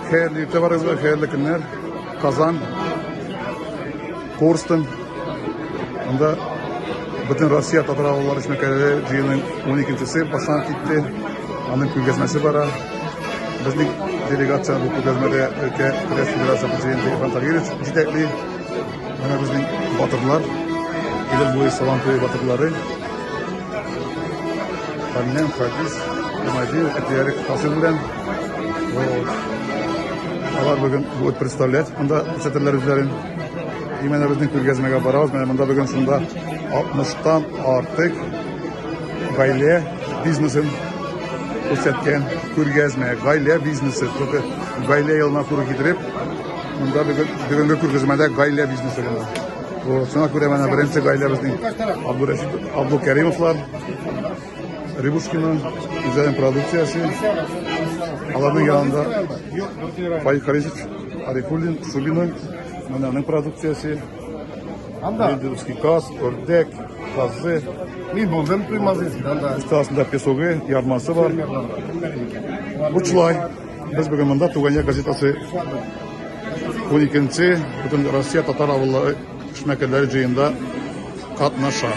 Хәерле иртә барыгызга, хәерле көннәр. Казан, Корстон. Анда бөтен Россия татар авыллары эшмәкәрләре җыенының 12-нчесе башланып китте. Аның күргәзмәсе бара. Безнең делегация бу күргәзмәдә өлкә Көрәш федерация президенты Иван Тагирович җитәкли. Менә безнең батырлар, Идел буе Сабан туе батырлары. Ханнан Хадис, Гимадиев, Әтиярик Фасил белән. Вот. Алар бүген будет представлять анда күрсәтерләр үзләрен. И менә безнең күргәзмәгә барабыз. Менә монда бүген шунда 60-тан артык гаилә бизнесын күрсәткән күргәзмә, гаилә бизнесы. Только гаилә елына туры китереп, монда бүген бүгенге күргәзмәдә гаилә бизнесы гына. Вот, шуңа күрә менә беренче гаилә безнең Абдурәшит Абдулкәримовлар, Рыбушкина үзләренең продукциясе. Аларның янында Фаил Харисович Арифуллин, Шубина, менә аның продукциясе. Лидерский каз, үрдәк, казы. Мин булдым Туймазинскийда анда. Өсте астында песогы, ярмасы бар. Бу шулай. Без бүген монда Туган як газетасы 12 нче Бөтен Россия татар авыллары эшмәкәрләре җыенда катнаша.